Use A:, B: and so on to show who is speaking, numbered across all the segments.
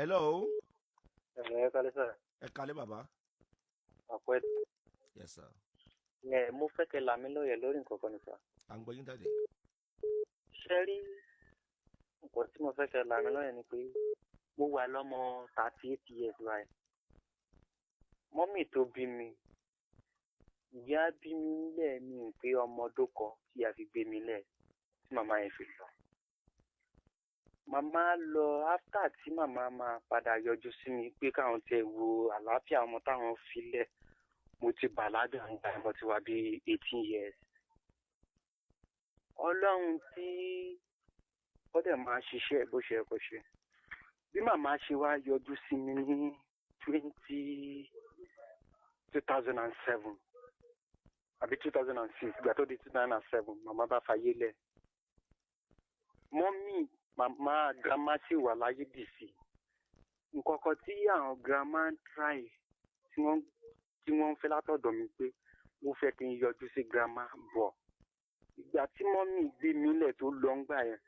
A: Hello.
B: Ẹ kálẹ́ sà.
A: Ẹ kalẹ́, bàbá.
B: Àpẹ.
A: Yes sir.
B: Ẹ mo fẹ́ kẹ́ là mí lóye lórí nǹkan kan ní sà.
A: À ń gbọ́ yín, daddy.
B: Ṣé rí nǹkan tí mo fẹ́ kẹ́ là mí lóye ni pé mo wà lọ́mọ 38 years báyìí. Mummy tó bí mi, ìyá bí mi lẹ̀ mi pé ọmọ ọdún kan tí a fi gbé mi lẹ̀ tí màmá yẹn fi lọ. Màmá lọ, after tí màmá máa padà yọjú sí mi pé káwọn tiẹ̀ wo àlàáfíà ọmọ táwọn fi lẹ̀, mo ti bàlágà nígbà yẹn, mo ti wà bí 18 years. Ọlọ́run tí ó dẹ̀ máa ṣiṣẹ́ bó ṣe yẹ kó ṣe. Bí màmá ṣe wá yọjú sí mi ní 2007 àbí 2006, ìgbà tó di 2007, màmá bá fayé lẹ̀. Mummy, màmá, grandma sì wà láyé dì sí. Nǹkan kan tí àwọn grandma ń try, tí wọ́n ń fẹ́ látọ̀dọ̀ mi pé wọ́n fẹ́ kí n yọjú sí grandma bọ̀. Ìgbà tí mummy gbé mi lẹ̀ tó lọ ń gbà yẹn,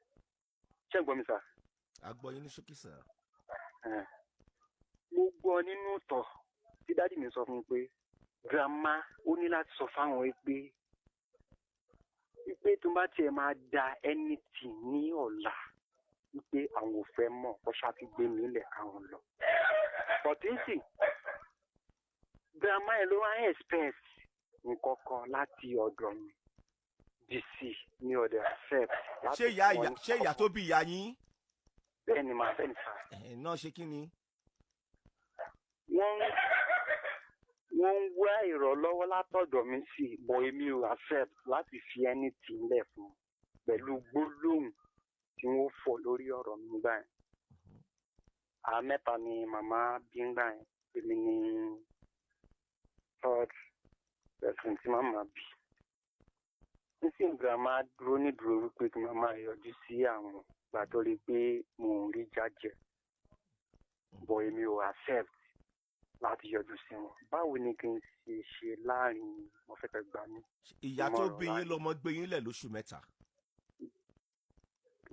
B: ṣé ń gbọ́ mi sà?
A: À gbọ́ yín ní ṣókí sà.
B: Mo gbọ́ nínú ìtọ̀ tí daddy mi sọ fún mi pé grandma ó ní láti sọ fáwọn wípé tó bá tiẹ̀ máa da anything ní ọ̀la, wípé àwọn ò fẹ́ mọ̀, kó ṣáà ti gbé mi lẹ̀ káwọn lọ. But nísìn, grandma yẹn ló wá expect nǹkan kan láti ọ̀dọ̀ mi dc ní ọ̀dọ̀ accept láti
A: Ṣé ìyá
B: fún
A: ìyá
B: wọn ní
A: ṣé ìyá tó bí ìyá yín?
B: Bẹ́ẹ̀ ni màá, bẹ́ẹ̀ ni sà.
A: Ẹ̀ náà ṣe kí ni?
B: Wọ́n ń wá ìrànlọ́wọ́ látọ̀dọ̀ mi sí, but èmi ò accept láti fi anything lẹ̀ fún un pẹ̀lú gbólóhùn tí wọ́n fọ̀ lórí ọ̀rọ̀ mi gbà yẹn. Àwọn mẹ́ta ni màmá bí ń gbà yẹn, èmi ni third person tí màmá bí. Nísìnyí, grandma dúró nídúró wípé kí màmá yọjú sí àwọn ìgbà tó rí i pé mò ń rí jájẹ, but èmi ò accept láti yọjú sí wọn. Báwo ni kí n ṣe ṣe láàrin? Mo fẹ́ kẹ́ gbà mí
A: Ìyá tó
B: ìmọ̀ràn
A: bí yín
B: láàrin.
A: lọ́mọ gbé yín lẹ̀ lóṣù 3.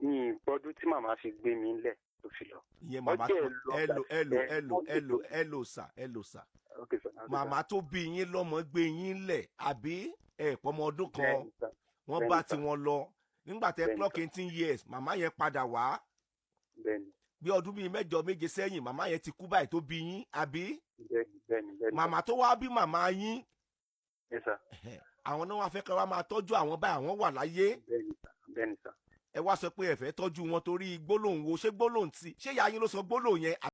B: Ní ìgbọ́dún tí màmá fi gbé mi lẹ̀ tó fi lọ.
A: Ìyẹn màmá.
B: Ọjọ́ ẹ̀ lọ.
A: Hello, hello.
B: Ẹ
A: Hello, hello, hello sà, hello sà.
B: Okay sir, okay sir.
A: Màmá tó bí yín lọ́mọ gbé yín lẹ̀, àbí ẹ̀ pọ́mọ ọdún kan?
B: Bẹ́ẹ̀ni sà.
A: Wọ́n
B: Bẹ́ẹ̀ni
A: bá
B: sà.
A: tiwọn lọ. Nígbà tẹ
B: Bẹ́ẹ̀ni
A: clock
B: sà.
A: 18 years, màmá yẹn padà wá.
B: Bẹ́ẹ̀ni.
A: Bí ọdún bíi 8, 7 sẹ́yìn, màmá yẹn ti kú báyìí tó bí yín, àbí?
B: Bẹ́ẹ̀ni.
A: Màmá tó wá bí màmá yín,
B: Yes sir.
A: àwọn náà wá fẹ́ kẹ́ wá máa tọ́jú àwọn báyìí, àwọn wà láyé.
B: Bẹ́ẹ̀ni sà.
A: Ẹ wá sọ pé ẹ fẹ́ tọ́jú wọn torí gbólóhùn wo? Ṣé gbólóhùn tí, ṣé ìyá yín ló sọ gbólóhùn yẹn?